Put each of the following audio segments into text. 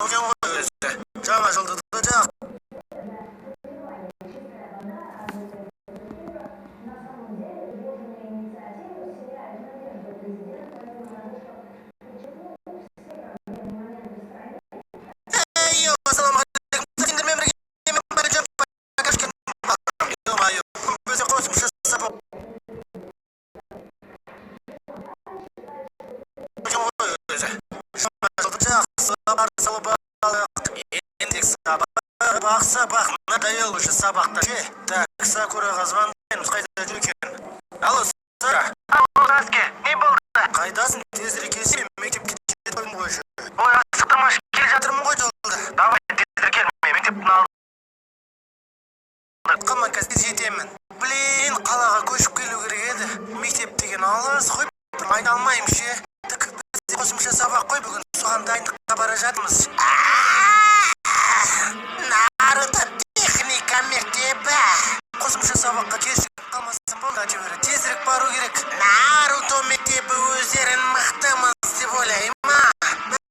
Екен ғой өзі. Жаңа жылды да жақсы Ей, ассалаумағалейкум. Сендермен бірге мен Бәлежан Покашкин. Ё-моё, бізде қосымша сабақ екен ғой өзі. Жаңа жылды жақсы қарсы алып алайық. Енді сабақ, сабақ, надоел уже сабақта ше. Так, Сакураға звондаймыз, қайда жүр екен? Алло, Сара. Алло, Саске, не болды? Қайдасың? Тезірек келсең, мектепке жетіп қойдым ғой уже. Ой, асықтырмашы, келе Жатырмын ғой жолда. Давай, тезірек кел, мен мектептің алдында. Қалма, қазір тез жетемін. Блин, қалаға көшіп келу керек еді. Мектеп деген алыс қой, айта алмаймын ше. Так, бізде қосымша сабақ қой бүгін, соған дайындыққа бара жатырмыз. Наруто техника мектебі. Қосымша сабаққа кешігіп қалмасам болды әйтеуір. Тезірек бару керек. Наруто мектебі өздерін мықтымыз деп ойлай ма?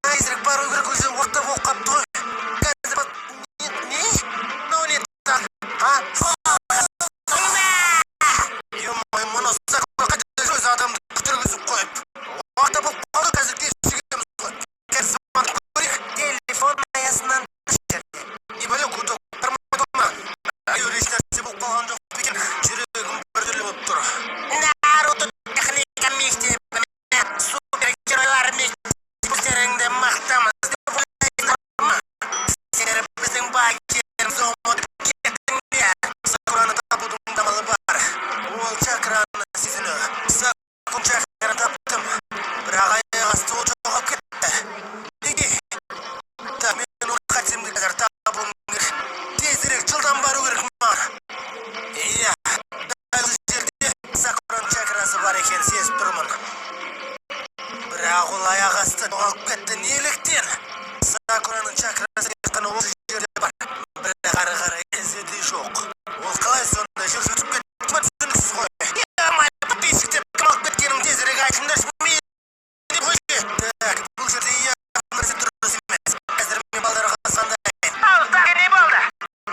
Тезірек бару керек, уже уақыт болып қапты ғой. Қазір не? Не? Мынау не так? А? Ё-моё, мына Сакура қайда жүр өзі, адамды күттіргізіп қойып. Уақыт болып қалды, қазір кешігеміз ғой. Қазір звондап көрейік. Телефон аясынан жерде. Не бәле, гудок бармайды ма? Әйтеуір ешнәрсе болып қалған жоқ па екен? Жүрегім біртүрлі болып тұр. Наруто техника мектебі, супергеройлар мектебі, өздеріңді мықтымыз деп ойлайсыңдар ма? Сендер біздің байкерімізді ұмытып кеттіңдер. Сакураны табудың амалы бар. Ол чакраны сезіну. Сакура чакраны таптым. Бірақ аяқ асты ол жоғалып кетті. Неге? Так, мен оны қатемді қазір табуым керек. Тезірек, жылдам бару керек маған. Иә, дәл осы жерде Сакураның чакрасы бар екенін сезіп тұрмын. Бірақ ол аяқ асты жоғалып кетті. Неліктен? Сакураның чакрасы тек қана осы жерде бар. Бірақ ары қарай ізі де жоқ. Ол қалай сонда жер жұтып кетті ма, түсініксіз ғой. Ё-моё, подписчиктер, кім алып кеткенін тезірек айтыңдаршы. Мен деп қойшы. Так, бұл жерде иә, нәрсе дұрыс емес. Қазір мен балдарға звондайын. Ау, Саске, не болды?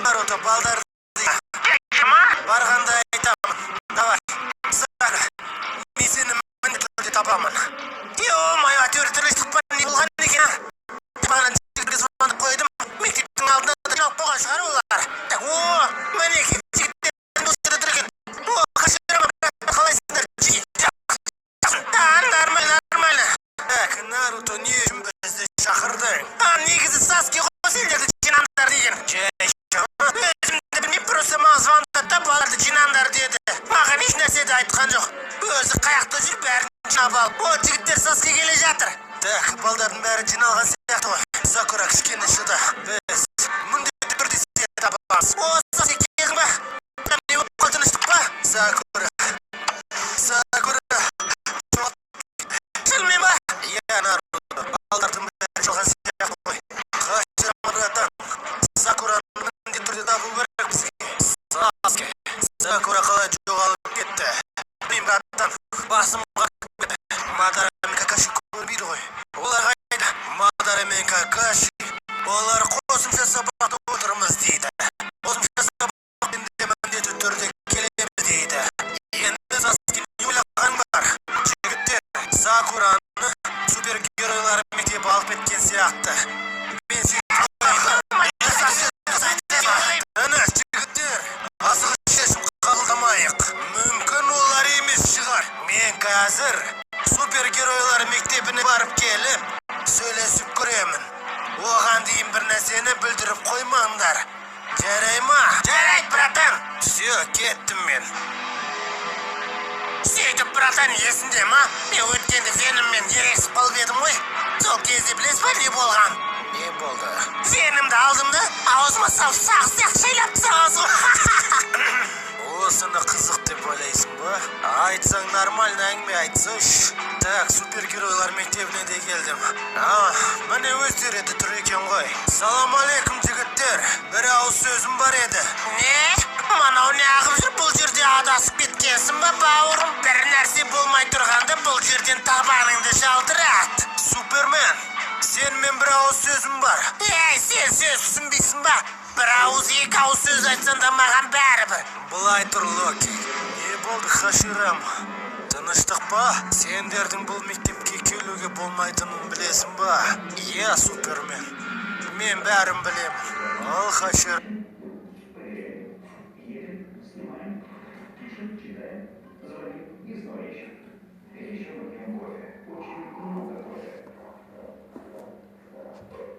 Наруто, балдар Кеші ма? барғанда айтамын. Давай, Сара, мен сені міндетті түрде табамын. Ё-моё, әйтеуір тіршілік па, не болған екен, а? Бағана жігітке звондап қойдым. Мектептің алдына да жиналып қойған шығар олар. Так, о, мінекей, жігіттер осы жерде тұр екен. О, Хаширама, брат, қалайсыңдар? А, нормально, нормально. Так, Наруто, не үшін бізді шақырдың? А, негізі Саске ғой сендерді жинаңдар деген. Жай, өзім де білмеймін, просто маған звондады да, балаларды жинаңдар деді. Маған еш нәрсе де айтқан жоқ. Өзі қаяқта жүр, бәрін жинап алып. О, жігіттер, Саске келе жатыр. Так, балдардың бәрі жиналған сияқты ғой. Сакура, кішкене шыда. Біз міндетті түрде сені табамыз. О, Саске, келдің ба? Не болып қалды, тыныштық па? Сакура. Сакура. Шынымен ба? Иә, Наруто. Балдардың бәрі жиналған сияқты ғой. Хаширама, братан. Сакураны міндетті түрде табу керек бізге. Саске. Сакура қалай жоғалып кетті? Білмеймін, братан. Басым қатып кетті. Мадара мен Какаши көрінбейді ғой. Олар қайда? Мадара мен Какаши. Олар қосымша сабақта отырмыз дейді. Қосымша сабақ енді міндетті түрде келеміз дейді. Енді, Саске, не ойлағаның бар? Жігіттер, Сакураны супергеройлар мектебі алып кеткен сияқты. Мен сөйтіп ойлаймын. Тыныш, жігіттер, асығыс шешім қабылдамайық. Мүмкін, олар емес шығар. Мен қазір супергеройлар мектебіне барып келіп, сөйлесіп көремін. Оған дейін бір нәрсені бүлдіріп қоймаңдар. Жарай ма? Жарайды, братан. Все, кеттім мен. Сөйтіп, братан, есіңде ма? Мен өткенде Веноммен ерегісіп қалып едім ғой. Сол кезде білесіз ба не болған? Не болды? Веномды алдым да, аузыма салып, сағыз сияқты шайлап тастағансың ғой. Осыны қызық деп ойлайсың ба? Айтсаң, нормально әңгіме айтсайшы. Так, супергеройлар мектебіне де келдім. А, міне, өздері де тұр екен ғой. Салам алейкум, жігіттер. Бір ауыз сөзім бар еді. Не? Мынау неғып жүр бұл жерде? Адасып кеткенсің ба, бауырым? Бір нәрсе болмай тұрғанда бұл жерден табаныңды жалтырат. Супермен, Сенімен бір ауыз сөзім бар. Ей, сен сөз түсінбейсің ба? Бір ауыз, екі ауыз сөз айтсаң да, маған бәрібір. Былай тұр, Локи. Не болды, Хаширама? Тыныштық па? Сендердің бұл мектепке келуге болмайтынын білесің ба? Иә, Супермен. Мен бәрін білемін. Ал Хашир Едем, снимаем, пишем, читаем, звоним и снова ищем. Еще мы пьем кофе. Очень много кофе.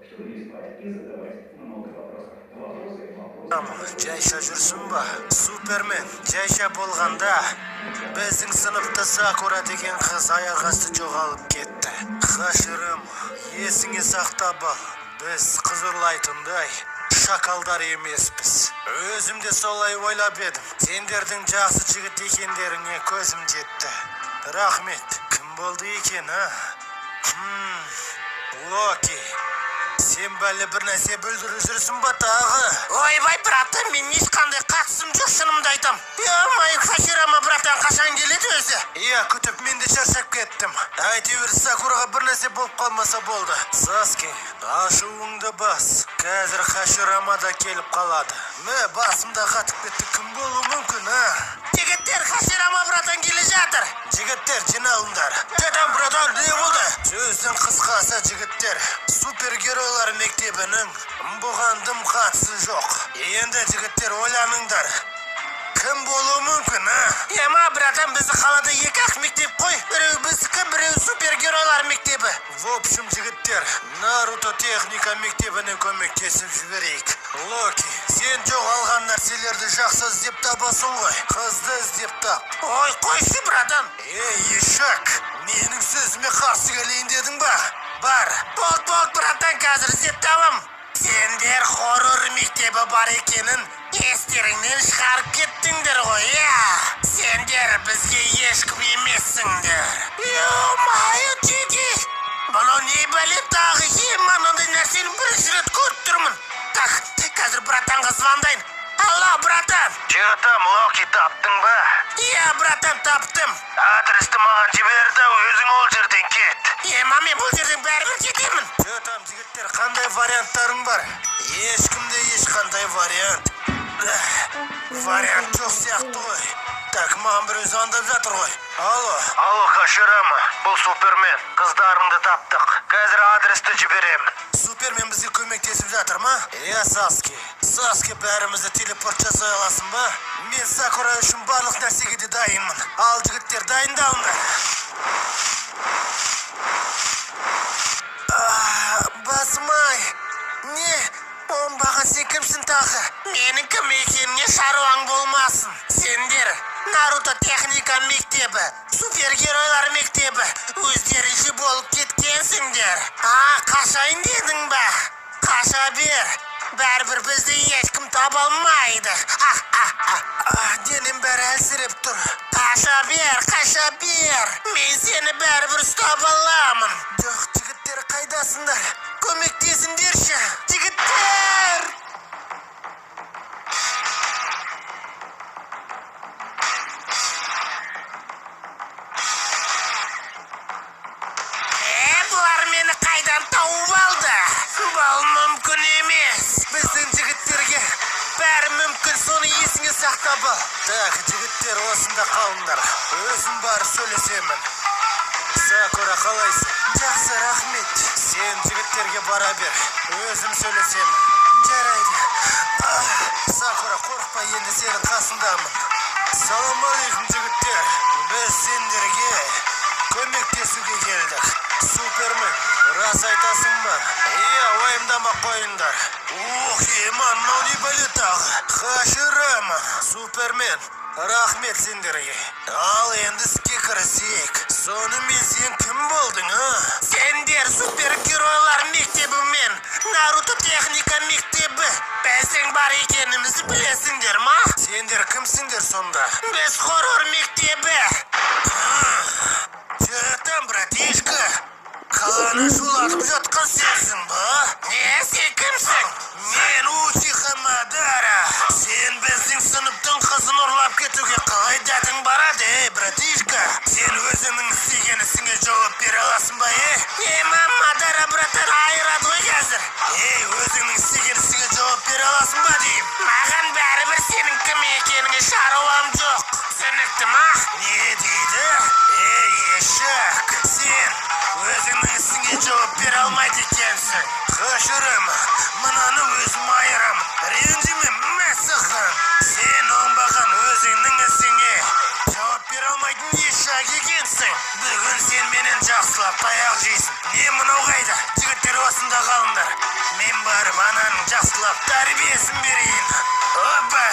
Чтобы не спать и задавать много вопросов. Вопросы, вопросы. Жайша жүрсің ба? Супермен, жайша болғанда, біздің сыныпта Сакура деген қыз аяқ асты жоғалып кетті. Хаширама, есіңе сақтап ал. Біз қыз ұрлайтындай шакалдар емеспіз. Өзім де солай ойлап едім. Сендердің жақсы жігіт екендеріңе көзім жетті. Рахмет. Кім болды екен, а? Локи, сен бәле бір нәрсе бүлдіріп жүрсің ба тағы? Ойбай, братан, мен ешқандай қатысым жоқ, шынымды айтам. Е-мое, Хаширама братан қашан келеді өзі? Иә, күтіп мен де шаршап кеттім. Әйтеуір Сакураға бір нәрсе болып қалмаса болды. Саске, ашуыңды бас. Қазір Хаширама да келіп қалады. Мә, басым да қатып кетті. Кім болуы мүмкін, а? Жігіттер, Хаширама братан келе жатыр. Жігіттер, жиналыңдар. Дедам, братан, не болды? Сөздің қысқасы, жігіттер, супергеройлар мектебінің бұған дым қатысы жоқ. Енді, жігіттер, ойланыңдар. Кім болуы мүмкін, а? Ема, братан, біздің қалада екі ақ мектеп қой. Біреуі біздікі, біреуі супергеройлар мектебі. В общем, жігіттер, Наруто техника мектебіне көмектесіп жіберейік. Локи, сен жоғалған нәрселерді жақсы іздеп табасың ғой. Қызды іздеп тап. Ой, қойшы, братан. Ей, ешек, менің сөзіме қарсы келейін дедің ба? Бар. Болды, болды, братан, қазір іздеп табам. Сендер хоррор мектебі бар екенін естеріңнен шығарып кеттіңдер ғой, иә? Сендер бізге ешкім емессіңдер. Ё-моё, жеке! Мынау не бәле тағы? Е, мынандай нәрсені бірінші рет көріп тұрмын. Так, қазір братанға звондайын. Алло, братан! Че там, Локи, таптың ба? Иә, братан, таптым. Адресті маған жібер да, өзің ол жерден кет. Ема, мен бұл жерден бәрібір кетемін. Че там, жігіттер, қандай варианттарың бар? Ешкімде ешқандай вариант. Эх, вариант жоқ сияқты ғой. Так, маған біреу звондап жатыр ғой. Алло. Алло, Хаширама, бұл Супермен. Қыздарыңды таптық. Қазір адресті жіберемін. Супермен бізге көмектесіп жатыр ма? Иә, Саски. Саски, бәрімізді телепорт жасай аласың ба? Мен Сакура үшін барлық нәрсеге де дайынмын. Ал, жігіттер, дайындалыңдар. А, басым-ай. Не? Оңбаған, сен кімсің тағы? Менің кім екеніне шаруаң болмасын. Сендер Наруто техника мектебі, супергеройлар мектебі, өздерінше болып кеткенсіңдер. А, қашайын дедің ба? Қаша бер. Бәрібір бізді ешкім таба алмайды. А, а, а. А, денем бәрі әлсіреп тұр. Қаша бер, қаша бер. Мен сені бәрібір ұстап аламын. Жоқ, жігіттер, қайдасыңдар? Көмектесіңдерші. Жігіттер! Е, бұлар мені қайдан тауып алды? Бұл мүмкін емес. Біздің жігіттерге бәрі мүмкін, соны есіңе сақтап ал. Так, жігіттер, осында қалыңдар. Өзім барып сөйлесемін. Сакура, қалайсың? Жақсы, рахмет. Сен жігіттерге бара бер. Өзім сөйлесемін. Жарайды. Ах, Сакура, қорықпа, енді сенің қасындамын. Салам алейкум, жігіттер. Біз сендерге көмектесуге келдік. Супермен, рас айтасың ба? Иә, уайымдама қойыңдар. Ух, ема, мынау не бәле тағы? Хаширама, Супермен, рахмет сендерге. Ал енді іске кірісейік. Сонымен, сен кім болдың, а? Сендер супергеройлар мектебі мен Наруто техника мектебі біздің бар екенімізді білесіңдер ма? Сендер кімсіңдер сонда? Біз хоррор мектебі. Че там, братишка? Қаланы шулатып жатқан сенсің ба? Не, сен кімсің? Мен Учиха Мадара. Сен біздің сыныптың қызын ұрлап кетуге қалай дәтің барады, ей, братишка? Сен өзіңнің істеген ісіңе жауап бере аласың ба, е? Ема, Мадара братан. Ей, өзіңнің істеген ісіңе жауап бере аласың ба деймін? Маған бәрібір, сенің кім екеніңе шаруам жоқ, түсінікті ма? Не дейді? Ей, ешек, сен өзіңнің ісіңе жауап бере алмайды екенсің. Қашырым, мынаны өзім айырам. Ренжіме, мәсіхім. Сен оңбаған, өзіңнің ісіңе жауап бере алмайтын ешек екенсің. Бүгін сен менен жақсылап таяқ жейсің. Не, мынау қайда? Жігіттер, осында қалыңдар. Мен барып ананың жақсылап тәрбиесін берейін. Опа!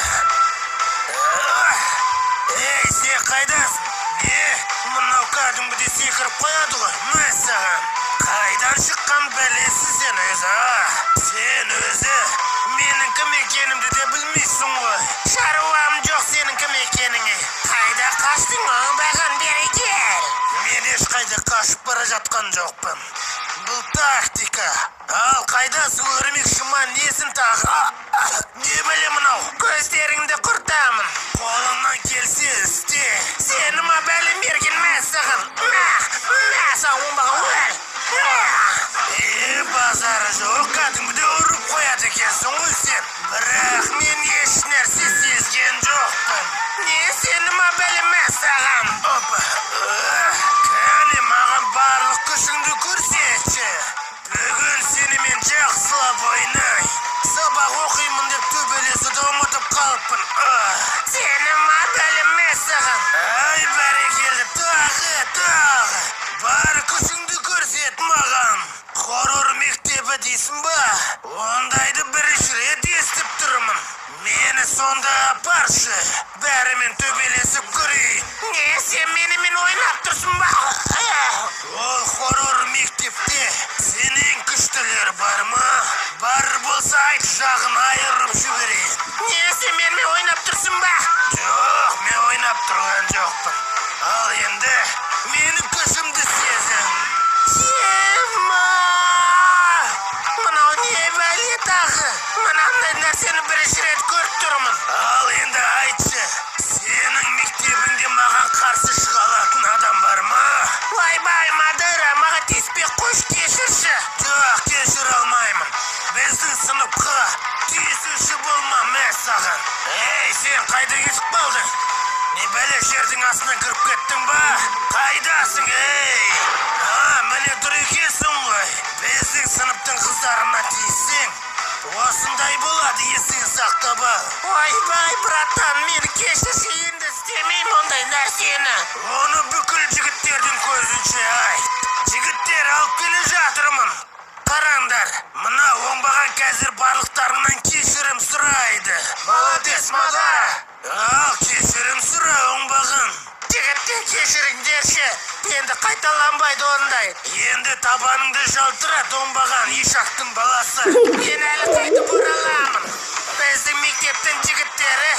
Ей, сен қайдасың? Не, мынау кәдімгідей секіріп қояды ғой. Мә саған! Қайдан шыққан бәлесің сен өзі, а? Сен өзі менің кім екенімді де білмейсің ғой. Шаруам жоқ сенің кім екеніңе. Қайда қаштың, оңбаған? Бері кел. Мен ешқайда қашып бара жатқан жоқпын. Бұл тактика. Ал қайдасың, өрмекші ма, несін тағы? А, а, не бәле мынау? Көздеріңді құртамын. Қолыңнан келсе, істе. Сені ма, бәле мерген, мә саған, мә, мә саған, оңбаған, өл! Мә! Е, базары жоқ, кәдімгідей ұрып қояды екенсің ғой сен. Бірақ мен еш нәрсе сезген жоқпын. Не, сені ма, бәле, мә саған! Опа! Кәне, маған барлық күшіңді көрсетші. Бүгін сенімен жақсылап ойнай. Сабақ оқимын деп төбелесуді ұмытып қалыппын. Ах. Сені ма, бәле, мә саған! Ай, бәрекелді, тағы, тағы. Бар күшіңді көрсет маған. Хоррор мектебі дейсің ба? Ондайды бірінші рет естіп тұрмын. Мені сонда апаршы. Бәрімен төбелесіп көрейін. Не, сен менімен ойнап тұрсың ба? Ол хоррор мектепте сенен күштілер бар ма? Бар болса айт, жағын айырып жіберейін. Не, сен менімен ойнап тұрсың ба? Жоқ, мен ойнап тұрған жоқпын. Ал енді менің күшімді сезін. Ема! Мынау не бәле тағы? Мынандай нәрсені бірінші рет көріп тұрмын. Ал енді айтшы, сенің мектебіңде маған қарсы шыға алатын адам бар ма? Ойбай, Мадара, маған тиіспей қойшы, кешірші. Жоқ, кешіре алмаймын. Біздің сыныпқа тиісуші болма, мә саған. Ей, сен қайда кетіп қалдың? Не бәле, жердің астына кіріп кеттің ба? Қайдасың, ей? А, міне тұр екенсің ғой. Біздің сыныптың қыздарына тиіссең, осындай болады, есіңе сақтап ал. Ойбай, братан, мені кешірші, енді істемеймін ондай нәрсені. Оны бүкіл жігіттердің көзінше айт. Жігіттер, алып келе жатырмын. Қараңдар, мына оңбаған қазір барлықтарыңнан кешірім сұрайды. Молодец, Мадара. Ал, кешірім сұра, оңбаған. Жігіттер, кешіріңдерші, енді қайталанбайды ондай. Енді табаныңды жалтырат, оңбаған ишақтың баласы. Мен әлі қайтып ораламын. Біздің мектептің жігіттері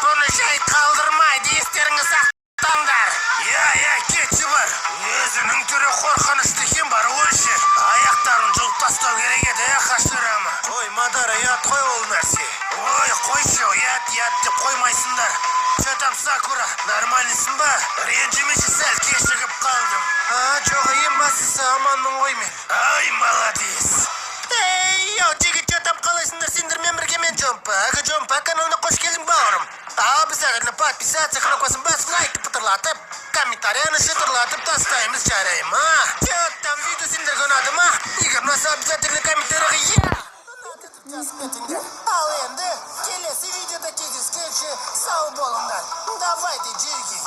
бұны жай қалдырмайды, естеріңе сақтаңдар. Иә, иә, кетші, бар. Өзінің түрі қорқынышты екен бар қойшы. Аяқтарын жұлып тастау керек еді, ә, қашырама. Қой, Мадара, ұят қой ол нәрсе. Ой, қойшы, ұят, ұят деп қоймайсыңдар. Че там, Сакура, нормальныйсың ба? Ренжімеші, сәл кешігіп қалдым. А, жоқ, ең бастысы аманмын ғой мен. Ай, молодец. Ей, йоу, жігіт, че там, қалайсыңдар? Сендермен бірге мен, Джомпа. Ага, Джомпа каналына қош келдің, бауырым. Обязательно подписаться кнопкасын басып, лайкты пытырлатып, комментарияны шытырлатып тастаймыз, жарай ма? Че там, видео сендерге ұнады ма? Егер ұнаса, обязательно комментарийға иә жазып кетіңдер. Ал енді келесі видеода кездескенше сау болыңдар. Давайте, жиги.